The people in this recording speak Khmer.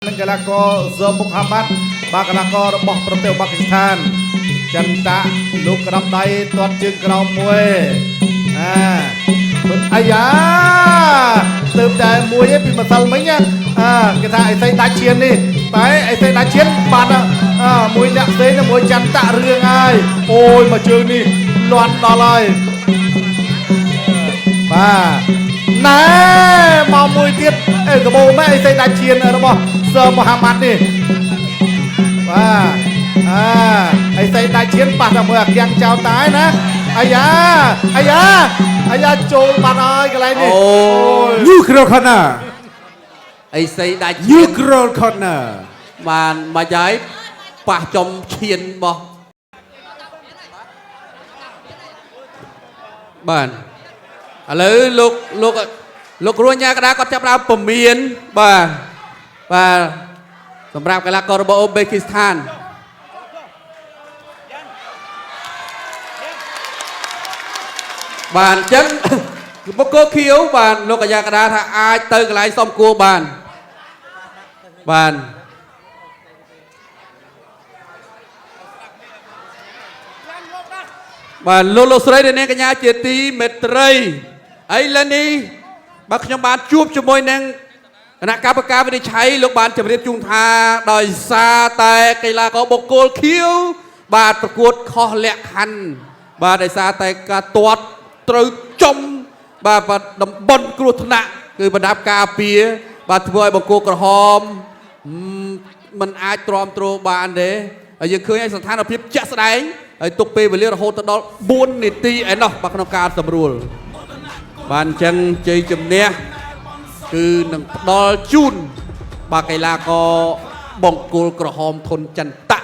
និងកីឡាករហ្សឺមុកហាម៉ាត់បាទកីឡាកររបស់ប្រទេសប៉ាគីស្ថានចន្ទៈលោកក្តាប់ដៃទាត់ជើងក្រោមមួយអាមិនអាយ៉ាទៅតែមួយឯងពីម្សិលមិញណាអាគេថាអីសីដាច់ឈាននេះតែអីសីដាច់ឈានបាត់អាមួយអ្នកផ្សេងទៅមួយចន្ទៈរឿងហើយអូយមកជើងនេះលាន់ដល់ហើយ បាទណែមកមួយទៀតអេកបោម៉ែអីសេដាច់ឈៀនរបស់សឺមូហាម៉ាត់នេះបាទអាអីសេដាច់ឈៀនប៉ះតែមួយអាគៀងចោលតែណាអាយ៉ាអាយ៉ាអាយ៉ាចូលបាត់ហើយកន្លែងនេះ អូយ Neutral corner. អីសីដាច់ឈាន Neutral corner. បានមកហើយប៉ះចំឈានរបស់បាទឥឡូវលោកលោកលោកគ្រួញ៉ាកដាគាត់ចាប់ផ្ដើមពមៀនបាទបាទសម្រាប់កីឡាកររបស់អូបេគីស្ថានបាទអញ្ចឹង បុគ្គលខៀវបាទលោកអាយ៉ាកដាថាអាចទៅកន្លែងសំគួរបានបាទ បាទលោកលោកស្រីនិងនាងកញ្ញាជាទីមេត្រីឥឡូវនេះបាទខ្ញុំបានជួបជាមួយនឹងគណៈកម្មការវិនិច្ឆ័យលោកបានជម្រាបជូនថាដោយសារតែកីឡាករបុគ្គលខៀវបាទប្រកួតខុសលក្ខខណ្ឌបាទដោយសារតែការទាត់ត្រូវចំបាទបាទតំបន់គ្រោះថ្នាក់គឺបណ្ដាប់ការពារបាទធ្វើឲ្យបង្គោលក្រហមមិនអាចទ្រាំទ្របានទេហើយយើងឃើញឲ្យស្ថានភាពជាក់ស្ដែងហើយទុកពេលវេលារហូតទៅដល់4នាទីឯណោះបាទក្នុងការសម្រួលបាទអញ្ចឹងជ័យជំនះគឺនឹងផ្ដល់ជូនបាទកីឡាករបង្គោលក្រហមធនចន្ទៈ